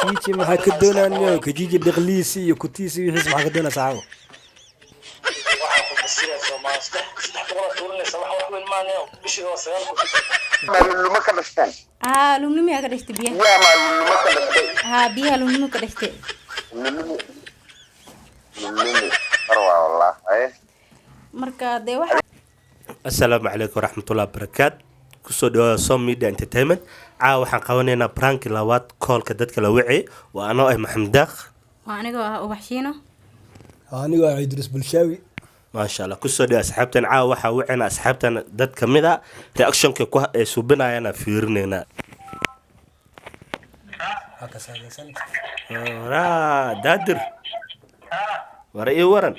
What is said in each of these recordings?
Kijiji maxaa ka doonaa? Kijiji dhaqliisi iyo kutiisi wixiis maxaa ka doonaa, saxaabo? Maaluluma ka dhashteen. Haa, lumlumiyaa ka dhashtay biyaha. Yaa maaluluma ka dhashtay? Haa, biyaha lumlumi ka dhashtay. Lulumi, lulumi mar waa wallah aye. Marka dee waxa Asalaamu calaykum waraxmatullahi wabarakaat. Kusoo dhawaada Som Media Entertainment. Caawa waxaan qabanaynaa prank-i labaad, call-ka dadka la wici. Waa anoo ah Maxamed Daaq. Waa anigoo ah Ubax Shiino. Anigoo ah Idris Bulshaawi. Maasha Allah. Kusoo dhawa asxaabtan. Caawa waxaa wicina asxaabtan dad kamid a, reactionka ku ay suubinayana fiirinaynaa. Waa ka saadaysan. Waraa Daadir, war ii waran.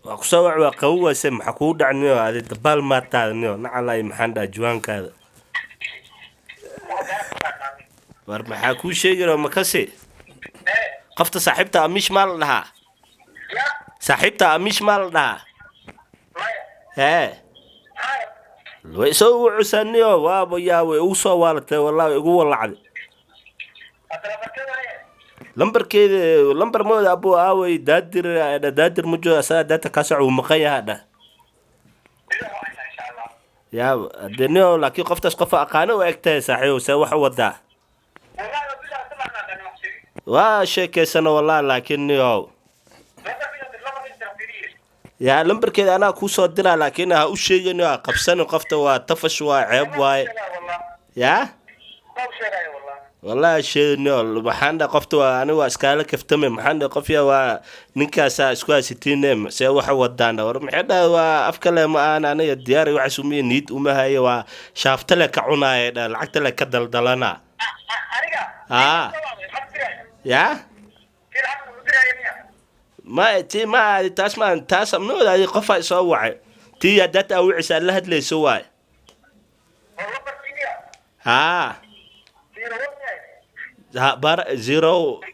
Waa kusoo wac, waa qabo wayse. Maxaa kugu dhacniyo? Adi dabaal maataadniyo nacalay. Maxaan dhaha juwaankaada? War maxaa kuu sheegi raba? Makasi qofta saaxiibta Amish maa la dhahaa? Saaxiibta Amish maa la dhahaa? Hee, way soo wucusaniyo, waaba yaa, way ugu soo waalatay, wallahi way igu walacday. Lambarkeeda lambar mooda abu aaway Daadir? Daadir ma joogo, asaga daata kaa soco, wuu maqan yahaa dhah. Yaa hadee niyo, laakiin qoftaas qofa aqaano u eg tahay, saaxiibow. See wax u wadaa? Waa sheekeysano wallahi, laakiin niyow yaa lambarkeeda anaa kuusoo diraa, laakiin ha u sheegin, ha qabsanin qofta. Waa tafash, waa ceeb waaye. Yaa wallahi sheegniyo. Waxaan dhahay qofta waa ani, waa iskaala kaftame. Maxaan dhahay qof yaa waa ninkaasaa isku haysatiine, see waxa wadaan? War maxay dhahay? Waa afka le ma aan aniga diyaari waxaas umiya, niid uma hayo, waa shaafta le ka cunaaya dha, lacagta le ka daldalana. Haa, yaa ma ti ma aadi taas, ma taas ma wadaadi. Qofaa isoo wacay, tii haddaad aa wicisa la hadlayso waay. Haa ha, bar 001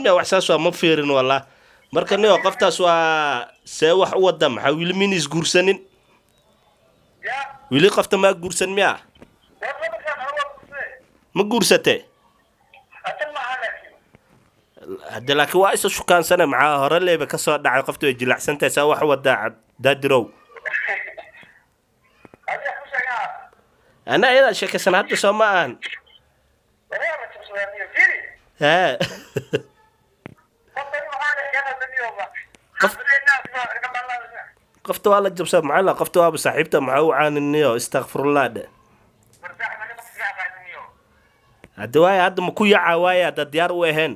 miya? Wax saas waa, ma fiirin wallah. Marka niyo, qoftaas waa see wax u wada? Maxaa wili min isguursanin? Wili qofta maa guursan miya? Ma guursate hadde, laakiin waa isa shukaansana. Maxaa hore leeba ka soo dhacay? Qofta way jilacsan tahay. Saa wax u wadaa, Daadirow? Ana ayadaa sheekaysan hadda, soo ma ahan? Hee, qofta waa la jabsaa maxaa la qofta waaba saaxiibta, maxaa u caaniniyo? Istakfirullah dhe. Hadde waaya, hadda ma ku yaca waaya haddaad diyaar u ahayn?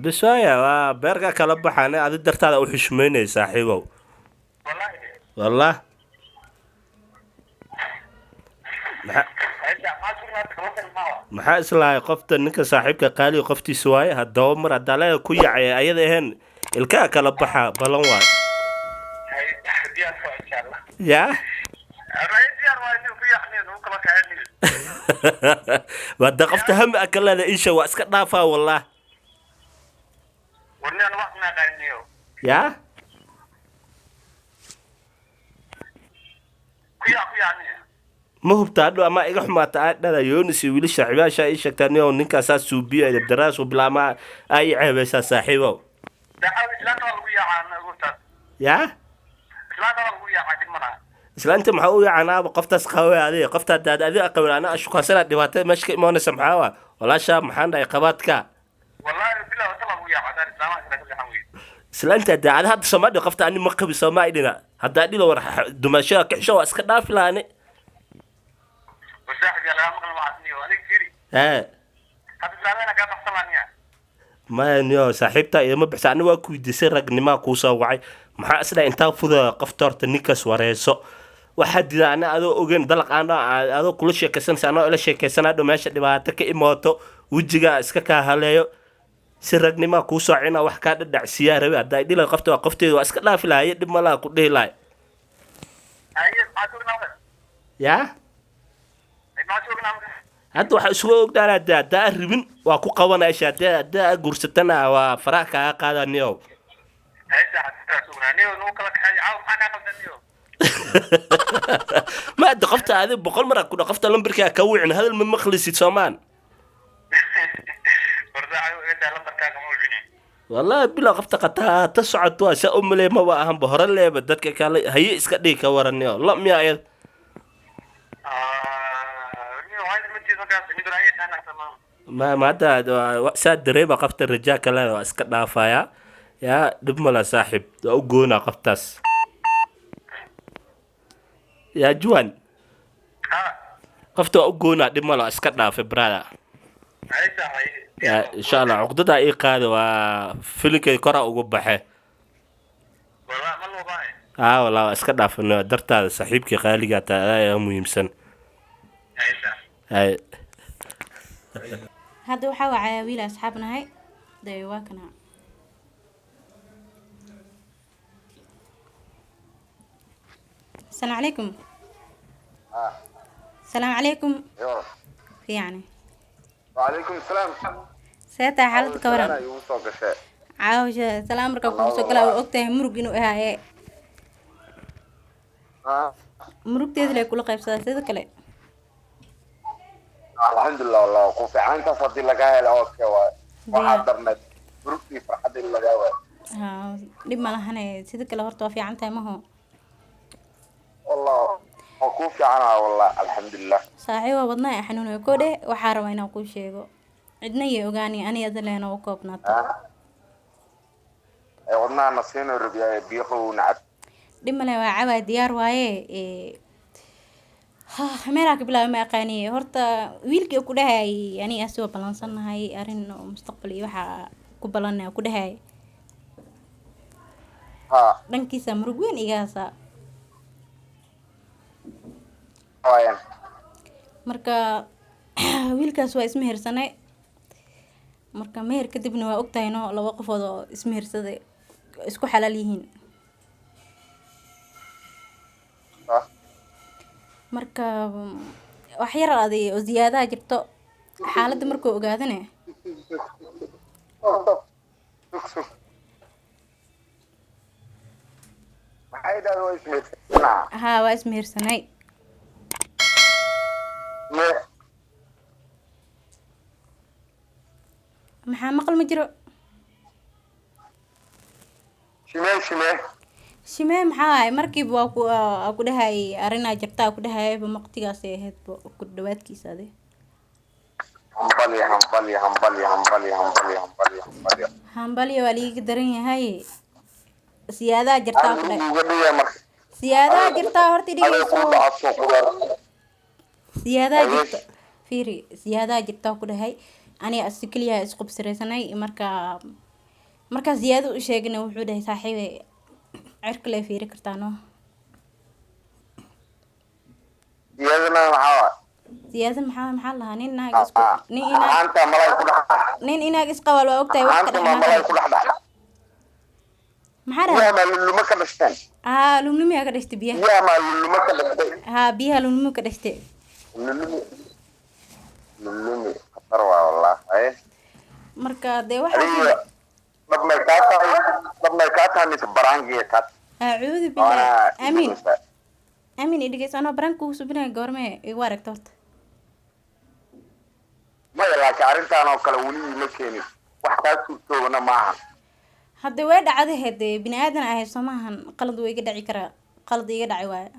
Bis waaya, waa beerka kala baxaan. Adi dartaada u xushmeynay, saaxiibow, wallah. Maxaa islahay qofta ninka saaxiibka qaaliga qoftiisa waaye? Haddaba mar haddaa leeda ku yacay ayada ahayn, ilkaha kala baxa, balan waay. Yaa wada qofta hami a ka leeda isha waa iska dhaafaa wallah. Yaa ma hubta hadhow ama iga xumaata aa dhada Yoonis iyo wiilasha saaxiibayaasha ii sheegtaa niyow ninkaasaa suubiyo edebdaraas bila ama aa ii ceebaysaa, saaxiibow. Yaa islaanta maxaa u yacanaaba qoftaas qawe? Adiga qofta haddaad adiga qabin, anaa shukaansanaa, dhibaatada meesha ka imaanaysa maxaa waa? Walaasha maxaan dhahay qabaadka islaanta hadda ada hadda sooma dhi qofta ani ma qabi, sooma idhina. Haddaa dhilo war dumaashada ka xisho, waa iska dhaafi lahani. Ee maya niyo, saaxiibta igama bixsa. Ani waa ku weydiisay, ragnimaa kuu soo wacay. Maxaa isdhahay intaa fuda qofta horta ninkaas wareeso? Waxaa dida ana adoo ogeyn dalaq aan adoo kula sheekaysanaysa, anoo ila sheekaysanaa dho, meesha dhibaato ka imaato, wejigaa iska kaa haleeyo. Si ragnimaa kuu soo cina, wax kaa dhadhacsiiyaa rabi. Haddaa dhila qofta waa qofteeda, waa iska dhaafi lahay, dhib ma laha ku dhihi lahay. Yaa hadda waxaa isugu ogdaan hadda haddaa ribin waa ku qabanaysa, haddaa guursatana waa faraha kaaga qaadaniyow. Ma adda qofta adi 100 mar ku dha qofta lambarkaa ka wicin, hadal ma maqlisid soomaan. Wallahi bila qofta qataata socod waa saa u maley, maba ahanba hore leeba dadka kale haye iska dhigi ka waraniyo la miya ayad. Ma hadda saa dareema qofta rajaa kale waa iska dhaafayaa, yaa dhib mala saaxiib, waa u goonaa qoftaas yaa juwan. Qofta waa u goonaa, dhib mala, waa iska dhaafay brother. Yaa insha Allah cuqdadaa ii qaada, waa filinkay koraa ugu baxe. Aa walaa waa iska dhaafano dartaada saaxiibkii qaaligaa taa adaa ayaa muhiimsan. Hay. Hadda waxaa wacayaa wiil asxaab nahay dee, waa kana. Asalaamu calaykum. Asalaamu calaykum. Yo. Fiicane. وعليكم السلام. See tahay, xaaladda ka waran? Igu soo gashay. Caawsha salaam markaa kugu soo galaa, waa ogtahay murug inuu ahaaye. Murugteeda lay kula qaybsadaa sida kale. Alxamdulilah, wallah ku fiican, intaas haddii laga helo okay waay, waxaa darneed murugtii farxadii laga waayo. Haa, dhib ma lahane, sida kale horta waa fiican tahay maho? Wallah waa ku fiicanaha wallah, alxamdulilah. Saaxiib, waa wadnaha i xanuunayo koo dheh, waxaa rabaa inaan kuu sheego, cidna iyo ogaani ani ada lehna u koobnaato. Ee wadnaha nasiino rabiyaa biyo qabow nacab. Dhib male, waa cabaa, diyaar waaye. Ha, meelaa ka bilaabay ma aqaaniye. Horta wiilkii ku dhahayay ani asi waa ballansannahay, arrin oo mustaqbal iyo waxaa ku ballanay ku dhahayay. Dhankiisa murug weyn iga hasaa. Waayan. Marka wiilkaas waa ismehersanay, marka meher kadibna waa ogtahay no, laba qofood oo ismehersaday isku xalaal yihiin. Marka wax yar aday oo ziyaadaha jirto xaaladda markuu ogaadane. Sug sug, maxay dhahda? Waa ismehersanaa? Haa, waa ismehersanay. Me. Maxaa maqal ma jiro? Shimee shimee? Shimee maxaa waaye? Markiiba waa ku aa ku dhahayay arrinaa jirta aa ku dhahayayba, waqtigaasay ahaydba ku dhawaadkiisa ade. Hambalyo hambalyo hambalyo hambalyo hambalyo hambalyo hambalyo. Hambalyo waa liiga daran yahay, siyaadaha jirtaa ku dhahay. Uga dhiga marka. Siyaadaha jirtaa horta aday dhigayso. Kuu dhacaso qudaar. Siyaadaha jirta fiiri, siyaadaha jirtaa ku dhahay, aniga asi keliya isqubsiraysanay. Marka markaa siyaado u sheegana wuxuu dhahay saaxiibe cirka lee fiiri kartaa no. Iyadana maxaa waay? Siyaada maxaa lahaa nin naag isku nin inaag haanta malay ku dhex nin inaag isqabal waa ogtahay wax ka haanta dhex ma imaan malay karo. Ku dhex dhex. Maxaa dhahay? Biyaha maa luluma ka dhashteen? Haa, lumlumiyaa ka dhashtay biyaha. Biyaha maa luluma ka dhashtay? Haa, biyaha lumlumi ka dhashtay. Lulumi lulumi khatar waa wallah, haye. Marka dee waxaa Adiga dhab may kaa tahay, dhab may kaa tahay mise baraangiga kaa? Acuudu Waana billahi, amiin amiin, idhigeys anoo baranka kugu subinaya goormee igu aragta horta? Maya, laakiin arrintan oo kale weli ima keenin, wax kaa suurtoobana maahan. Hadda way dhacdahe, dee bini aadan ahay soo maahan, qalad wuu iga dhaci karaa, qalad iga dhaci waayo.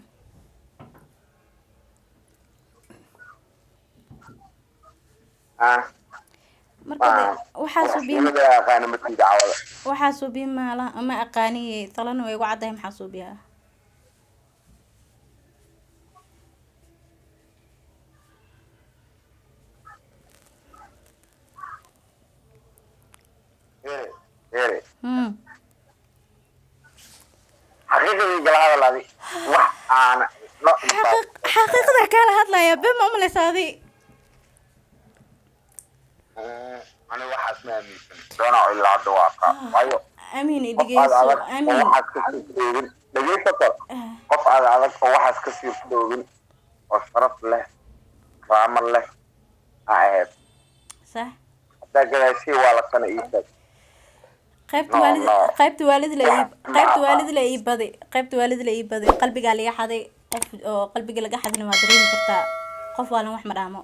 Marka dee waxaa suubiya Mada aqaana ma tiida cawada. Waxaa suubiya maala ma aqaaniye, talana way igu caddahay, maxaa suubiyaa? Here here. Hmm. Xaqiiqadii gala hadal adi wax aan no. Xaqiiqda kaala hadlaya, been ma umaleysa adi? Ani waxaas ma aaminsan doona ilaa hadda waa kaa waayo. Amiin, Qof aad idhigeyso adag oo amiin. Waxaas ka suurtoobin, dhegeysato, qof aad adag oo waxaas ka suurtoobin oo sharaf leh, karaamo leh ha ahayd. Sax. Haddaa gadaashii waa la tana ii sheeg. Qaybta No, waalid no. qaybta waalid la ii qaybta Ma- waalid la ii baday, qaybta waalid la ii baday, qalbigaa laga xaday. Qof oo qalbiga laga xadina waa dareemi kartaa, qof waalan wax ma dhaamo.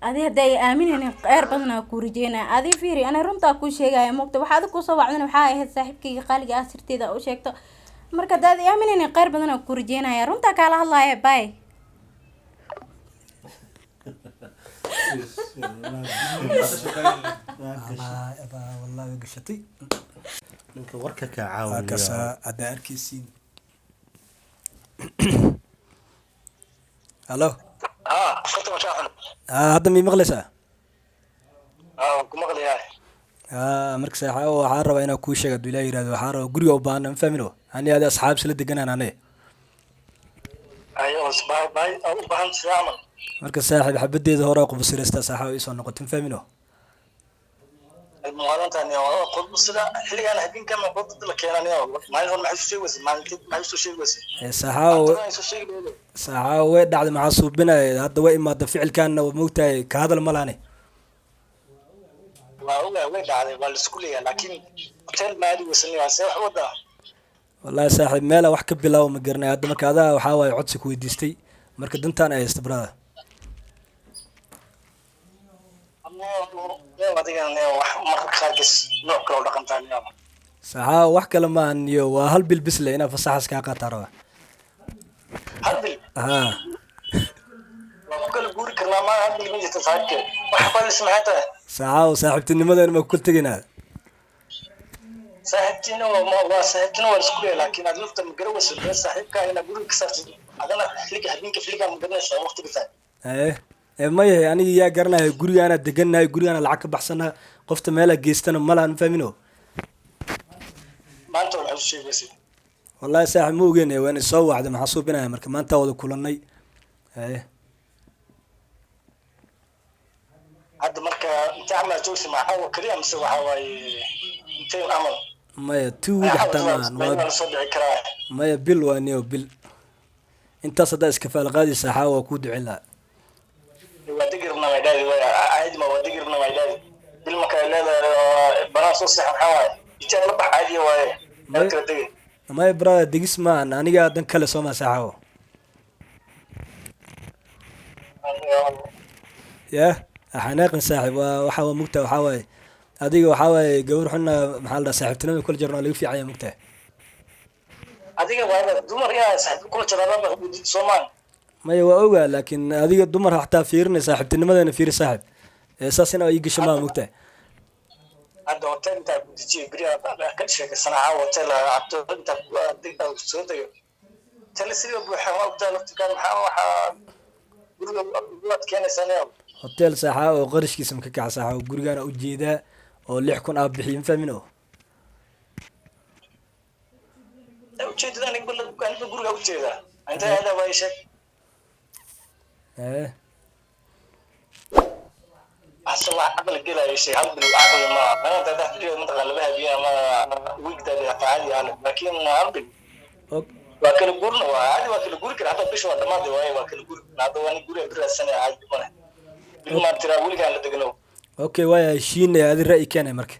Adi hadda ay aaminaynin, qeyr badanaa kuu rajeynaya. Adi fiiri, ana runtaa kuu sheegaya, moogta waxaa adig kusoo wacdana waxaa ahayd saaxiibkayga qaaliga ah sirteeda u sheegto. Marka haddaad i aaminaynin, qeyr badanaa kuu rajeynaya, runtaa kaala hadlaaya. Bye. Wallahi way gashatay. Ninka warka kaa Waa caawiyo. Kasaa haddaa arkaysiin. Halo. Haa, qofta ma shaaxun. Ah, hadda mii maqlaysaa? Haa, waan ku maqlayaa. Ah, marka saaxiibo, waxaan rabaa inaan kuu sheego, hadduu Ilaah yiraahdo, waxaan rabaa guriga u baahana, ma fahmino, ani adi asxaab isla deganaan ane. Ayo, baahi baahi aad u baahan sida camal. Marka saaxiib, xabadeeda hore qubasiraysta saaxiibo isoo noqotay, ma fahmino. Maalintan qodbo sida xilligan habeenkan ma qodbo la keenanayo? Maalin hore maxay soo sheegaysa? Maalintii maxay soo sheegaysa? Ee saaxiibo, Maxay soo sheegaysa? Saaxiibo, way dhacday, maxaa suubinaya? Hadda way imaada ficilkaana, waa moogtahay, ka hadal ma lahane. Waa ogaa, way dhacday, waa la isku leeyahay, laakiin hotel ma aadi weysanay, waa see wax wadaa? Wallahi saaxiib, meela wax ka bilaabo ma garanay hadda. Marka adaa waxaa waaye codsi ku weydiistay, marka dantaan ay haysta, brother. Adiga wax mararka qaarkiis nooc kale u dhaqantaa. Saaxiibo, wax kale ma ahan iyo waa hal bil bis le inaa fasaxaas kaa qaataa rabaa. Hal bil? Haa. Waa ku kala guuri karnaa, ma hal bil ma jirta saaxiibkeed, wax balis maxay tahay? Saaxiibo, saaxiibtinimadan ma ku tegaynaa? Saaxiibtiina waa saaxiibtina, waa isku leeyahay, laakiin aad lafta ma garawayso dee saaxiibkaa inaad guriga ka saartid, adana xilliga habeenka xilligaa ma garanaysaa waqtiga tahay. Ee ee, mayahay, aniga yaa garanaya? Gurigaana degannahay, gurigaana lacag ka baxsanaha, qofta meelaa geystana ma lahan, ma fahmino. Maanta waxaad u sheegaysa? Wallahi saaxiib, ma ogeyn, waa inay soo wacday, maxaa suubinaya? Marka maanta wada kulannay ee. Hadda marka intee camal joogsa? Maxaa waa keliya mise waxaa waaye intee camal? Maya, 2 week xataa maahan. Waa waa lasoo dhici karaa. Maya, bil waa niyo, bil intaas haddaa iskafaal qaadi, saaxaa waa kuu ducin lahaa. Waa degi rabnaa way dhaadi, waa caadi, ma waa degi rabnaa way dhaadi. Bil marka ay leedahay banaan soo seexa, maxaa waaye ijaab la bax caadiya waaye meel kala degi. Maya brother, degis maahan, aniga dan kale soo maa saaxawo yah. Xanaaqin saaxib, waa waxa waa mugtaa, waxaa waaye adiga waxaa waaye gabar xunna, maxaa la dhahaa, saaxiibtinimada kula jirna waa laga fiican yahay, mugtaa. Adiga waa inaad dumar inaad saaxiib kula jiraadaba soomaan. Maya, waa ogaa, laakiin adiga dumar xataa fiirinay, saaxiibtinimadana fiiri saaxib, ee saas inaa ii gasho maa, mugtaa. Hadda hotel intaa ku dejiyo beri ka sheekaysana, caawa hotel cabto intaa soo dego, hotel sidii buuxa waa ogtaa laftikaan, maxaa waxaa guriga waad keenaysaa niyow? Hotel saaxa oo qarashkiisa maka kaca saaxa, oo gurigaana ujeedaa oo 6000 aa bixiyo, ma fahmin oo. Ujeedada aniga aniga guriga ujeedaa intee aadaa waa ii sheeg. Ee. Ase wax caqli gelaya shay, hal bil caqli ma ana dada xilliga mataqaan laba habeen ama week dada caadi ah, laakiin hal bil Og. Waa kala guurna, waa caadi, waa kala guuri kara hadda, bisha waa dhamaaday waaye, waa kala guuri karna hadda, waa nin guriga biraasanaya, caadi male, bil maan tiraa weligaan la degno. Okay, waaya, heshiinaya, adi ra'yi keenay marka.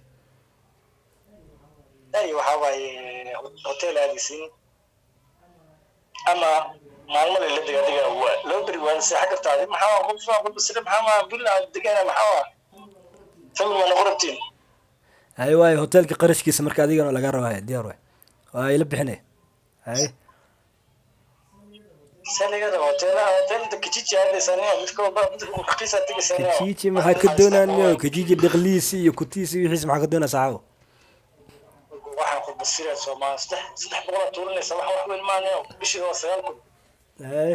Ay, waxaa waaye hotel aadaysin ama maalmo la dega, adiga waa loo beri, waa seexan kartaa adi, maxaa qof qof sida maxaa waa bil aad degana, maxaa waa family waa noqon rabtiin. Hay waayo, hotelka qarashkiisa marka adigana laga rabaa, diyaar waay, waa ila bixinay, hay. See laga raba hoteelaha, hotel inta kijiji aadaysaa nin midka midka raqiisa tegaysaa nin. Kijiji maxaa ka doonaa niyo? Kijiji dhaqliisi iyo kutiisi wixiisa maxaa ka doonaa saxaabo? Waxaan khudbasira Soomaali 300 aad tuurinaysa, wax weyn maana, bishii waa 9000. Hay.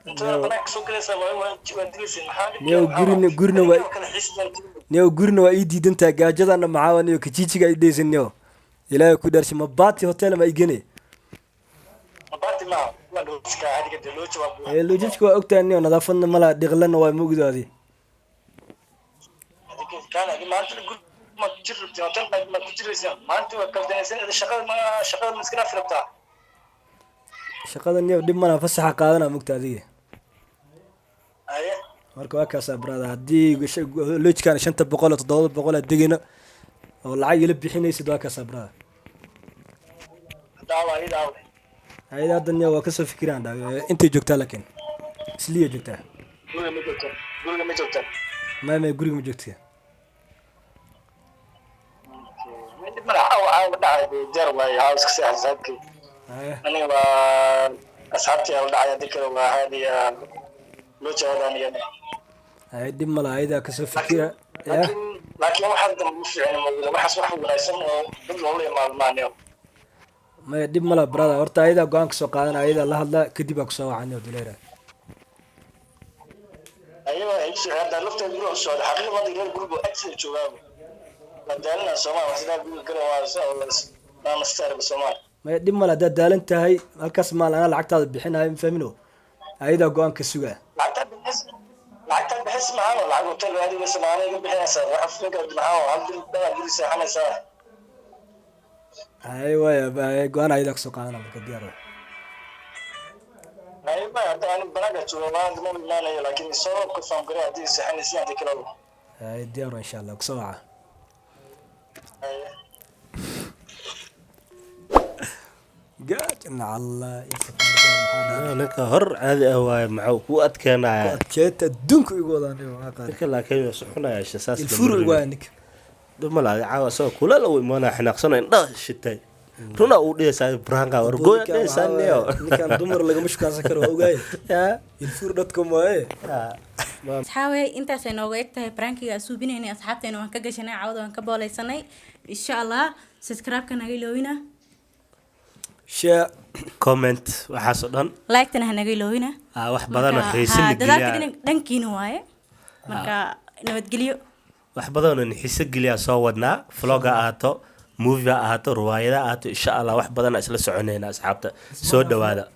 Intada banaanka soo galaysaa waa dilaysa, maxaa? Niyow, gurina waa kala xiisdan. Niyow, gurina waa ii diidantahay, gaajadana maxaa waa niyo? Kijijiga ay dhaysan niyo, ilaahay ku dharshay, mabati hotel ma igene? Mabati ma waa loojiska caadiga dee, loo jawaab. Ee, loojijka waa ogtahay niyo, nadaafadna malaha, dhiqlana waa mugdo adi. Kaan adi maanta guri ma ku jiri rabtiin, hotel ma ku jiraysaa maanta, waa kaldanaysan, shaqada ma shaqada ma iska dhaafi rabtaa? Shaqada niyo dhib malaha, fasaxa qaadana, mugta adiga. Marka waa kaasaa, brother. Haddii lodgekan 500 oo 700 aad degayno oo lacag ila bixinaysid, waa kaasaa, brother. Daawa ayada aawe? Ayada hadda niyo waa kasoo fikiraan dha. Intay joogtaa, laakiin isliya joogtaa. Guriga ma joogtaa? Guriga ma joogtaa? Maya, guriga ma joogta. Dhib mala, caawa caawa dhacay diyaar waaye, caawa iska seexa saaxiibkay. Haya. Aniga waa asxaabtii la dhacay, haddii kale waa caadiya loo jawaada anigana. Haya, dhib mala, ayadaa kasoo fikira ya. Laakiin waxaas dambe ma fiicin, mawda waxaas wax wanaagsan oo dad loola imaado maaniyo. Maya, dhib mala, brother. Horta ayadaa go-aan kasoo qaadana, ayadaa la hadla, kadib aa kusoo wacani oo duleera. Ayada ay fiicin hadda lafteeda guriga u socda, xaqiiqda hadda reer guriga agteeda joogaaba waa daalina Soomaal, wax sidaa guriga gala waa nastaarba Soomaal. Maya, dhib male, haddaad daalan tahay halkaas maal anaa lacagtaada bixinayo, ma fahmino? Ayadaa go-aan ka sugaa. Lacagtaa bixis, lacagtaa bixis maxaa oo lacag hotel adiga samaanay ka bixinaysaa, waxa fiinka maxaa oo hal bil baa guri seexanaysaa. Hay waaya, go-aan ayadaa kasoo qaadana, marka diyaar waay. Ay ma hadda ani banaanka jooga maanta ma imaanayo, laakiin soo confirm garee haddii seexanaysa haddii kale. Hay, diyaar waay, insha Allah kusoo waca. Haye. Gaajna Allah iyo safaarada maxaa dhahay? Ninka hor caadi ah waaye, maxuu ku adkeenaya? Adkeeta adduunka igu wadaan maxaa qaada. Ninka laakiin waa suxunaya saas. Ilfuru igu waaya ninka. Dhib ma laha, caawa isagoo kulal uu imaanaya, xanaaqsano, indhaha shitay, runa uu dhihaysaa branka wargooya Ninkan dhihaysaa. waxaa Niyo. waaye, ninkan dumar lagama shukaansan karo, waa ogaaye. Ilfur.com waaye. Asxaawe, intaasay nooga eg tahay prankiga suubinaynay. Asxaabteena waan ka gashanay, cawada waan ka booleysanay. Insha Allah subscribe-ka naga iloowina. Share. Comment, waxaas oo dhan. Like-tana ha naga iloowina. Ah, wax badan oo Marka, xiise haa, la dadaalka geliyaa. dhankiina waaye. Marka nabadgelyo. Wax badan oo xiise geliyaa soo wadnaa, vlog ha ahaato, movie ha ahaato, riwaayada ha ahaato, insha Allah wax badan isla soconayna. Asxaabta, soo dhawaada.